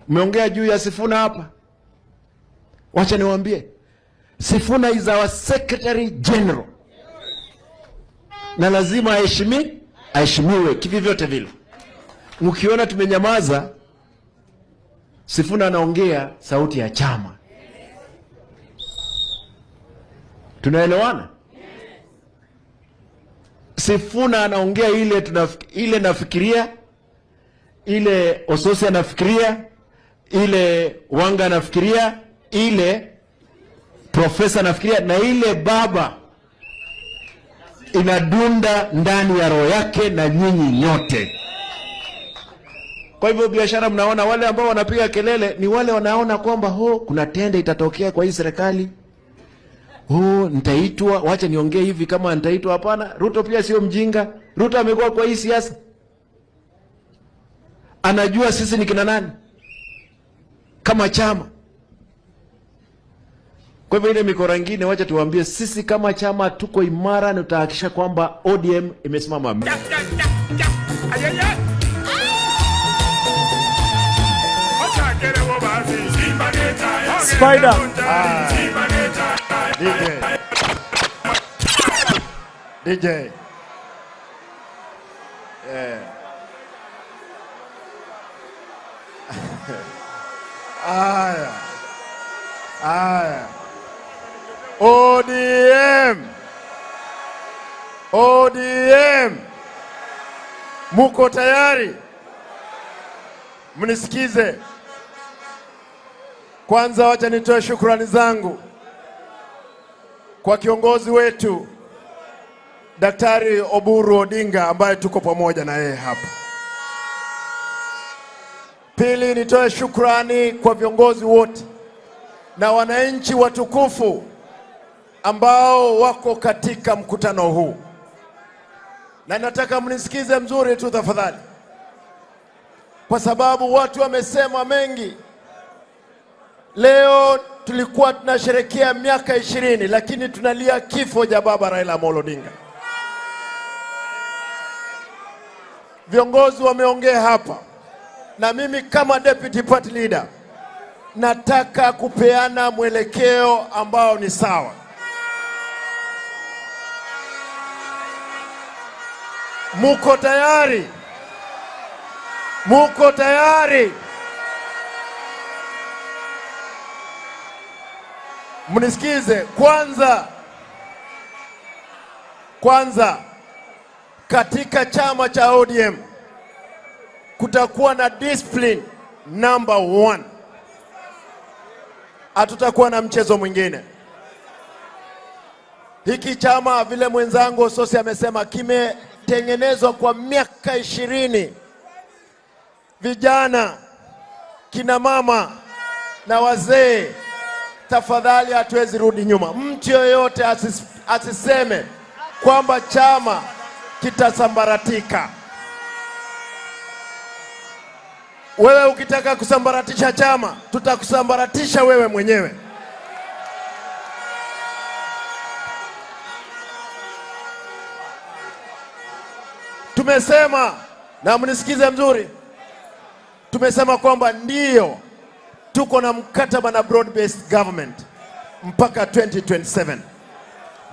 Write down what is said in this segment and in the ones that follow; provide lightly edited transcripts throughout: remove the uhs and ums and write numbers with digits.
Mmeongea juu ya Sifuna hapa, wacha niwaambie, Sifuna is our secretary general na lazima aheshimiwe kivyovyote vile. Mkiona tumenyamaza, Sifuna anaongea sauti ya chama. Tunaelewana? Sifuna anaongea ile nafikiria, ile Osotsi anafikiria, ile Wanga anafikiria, ile profesa anafikiria, na ile baba inadunda ndani ya roho yake na nyinyi nyote. Kwa hivyo biashara, mnaona wale ambao wanapiga kelele ni wale wanaona kwamba ho, kuna tenda itatokea kwa hii serikali, oh, nitaitwa, wacha niongee hivi kama nitaitwa. Hapana, Ruto pia sio mjinga. Ruto amekuwa kwa hii siasa, anajua sisi ni kina nani kama chama. Kwa hivyo ile mikora ingine, wacha tuwaambie sisi kama chama tuko imara na tutahakikisha kwamba ODM imesimama. Spider. DJ. DJ. Yeah. Aya. Aya. ODM. ODM. Muko tayari? Mnisikize. Kwanza wacha nitoe shukrani zangu kwa kiongozi wetu Daktari Oburu Odinga ambaye tuko pamoja na yeye hapa. Pili, nitoe shukrani kwa viongozi wote na wananchi watukufu ambao wako katika mkutano huu. Na nataka mnisikize mzuri tu tafadhali, kwa sababu watu wamesema mengi. Leo tulikuwa tunasherehekea miaka 20, lakini tunalia kifo cha baba Raila Amolo Odinga. Viongozi wameongea hapa, na mimi kama deputy party leader nataka kupeana mwelekeo ambao ni sawa. Muko tayari? Muko tayari? Mnisikize kwanza. Kwanza, katika chama cha ODM kutakuwa na discipline number 1. Hatutakuwa na mchezo mwingine. Hiki chama, vile mwenzangu Osotsi amesema, kimetengenezwa kwa miaka 20. Vijana, kina mama na wazee, tafadhali hatuwezi rudi nyuma. Mtu yoyote asiseme kwamba chama kitasambaratika. Wewe ukitaka kusambaratisha chama, tutakusambaratisha wewe mwenyewe. Tumesema, na mnisikize mzuri, tumesema kwamba ndio tuko na mkataba na broad based government mpaka 2027.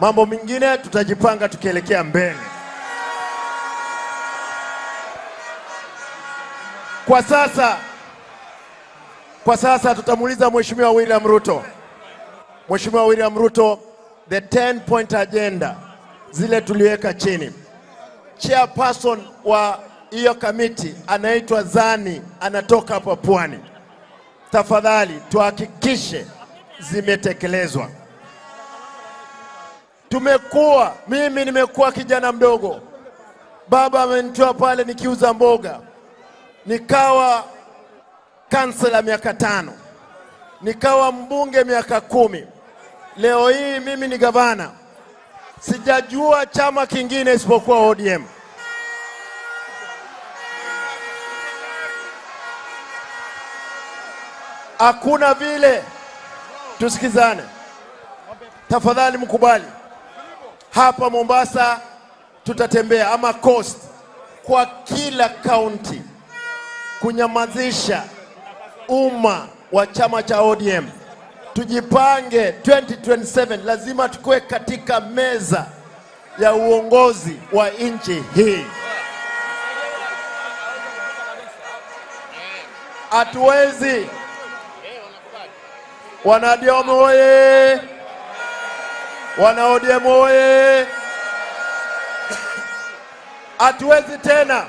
Mambo mengine tutajipanga tukielekea mbele. Kwa sasa tutamuuliza Mheshimiwa William Ruto. Mheshimiwa William Ruto, the 10-point agenda zile tuliweka chini. Chairperson wa hiyo kamiti anaitwa Zani, anatoka hapa Pwani. Tafadhali tuhakikishe zimetekelezwa. Mimi nimekuwa kijana mdogo. Baba amenitoa pale nikiuza mboga. Nikawa kansela miaka 5. Nikawa mbunge miaka 10. Leo hii mimi ni gavana. Sijajua chama kingine isipokuwa ODM. Hakuna vile, tusikizane. Tafadhali mkubali. Hapa Mombasa tutatembea ama Coast kwa kila county kunyamazisha Umma wa chama cha ODM tujipange, 2027 lazima tukue katika meza ya uongozi wa nchi hii. Hatuwezi. Wana ODM oye! Wana ODM oye! Hatuwezi tena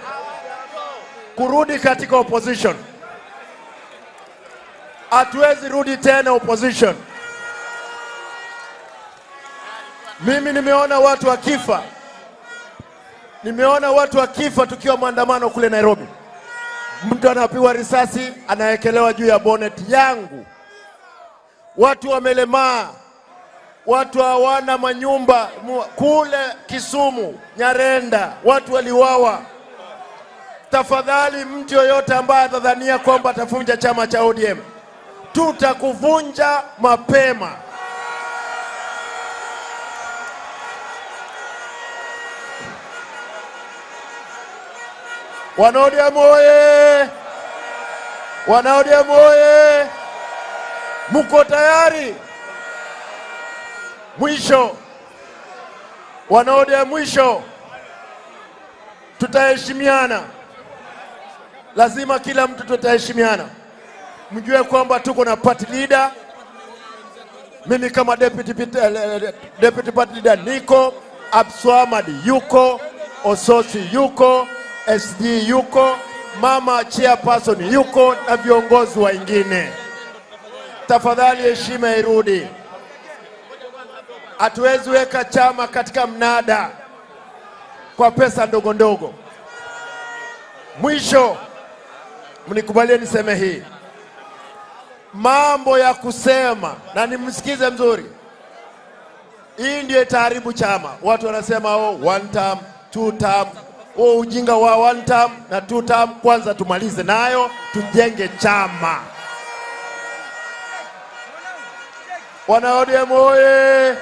kurudi katika opposition. Hatuwezi rudi tena opposition. Mimi nimeona watu wakifa, nimeona watu wakifa tukiwa maandamano kule Nairobi. Mtu anapigwa risasi anawekelewa juu ya bonnet yangu. Watu wamelemaa, watu hawana manyumba kule Kisumu, Nyarenda, watu waliuawa. Tafadhali, mtu yoyote ambaye atadhania kwamba atavunja chama cha ODM, tutakuvunja mapema. Wana ODM oye! Wana ODM oye! Muko tayari? Mwisho, wana ODM, mwisho, tutaheshimiana. Lazima kila mtu tutaheshimiana. Mjue kwamba tuko na party leader. Mimi kama deputy party leader niko, Abdulswamad yuko, Osotsi yuko, SG yuko, mama chairperson yuko na viongozi wengine. Tafadhali heshima irudi. Hatuwezi weka chama katika mnada kwa pesa ndogo ndogo. Mwisho, mnikubalie niseme hii mambo ya kusema na nimsikize mzuri. Hii ndio itaharibu chama. Watu wanasema, "Oh, one term, two term." Oh, ujinga wa one term na two term kwanza tumalize nayo, tujenge chama. Wana ODM oye!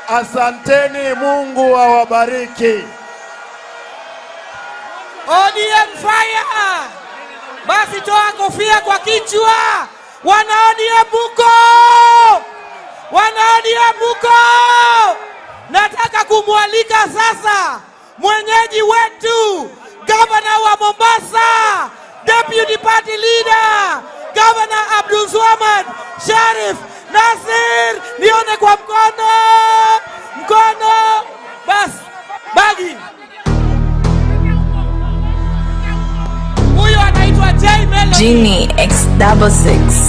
Asanteni, Mungu awabariki. ODM fire! Basi toa kofia kwa kichwa. Wana ODM muko! Wana ODM muko! Nataka kumwalika sasa mwenyeji wetu, gavana wa Mombasa, deputy party leader, Governor Abdul Swamad Sharif Nasir. Nione kwa mkono, mkono. Bas, bagi. Huyo anaitwa J Melody. Genie X 66.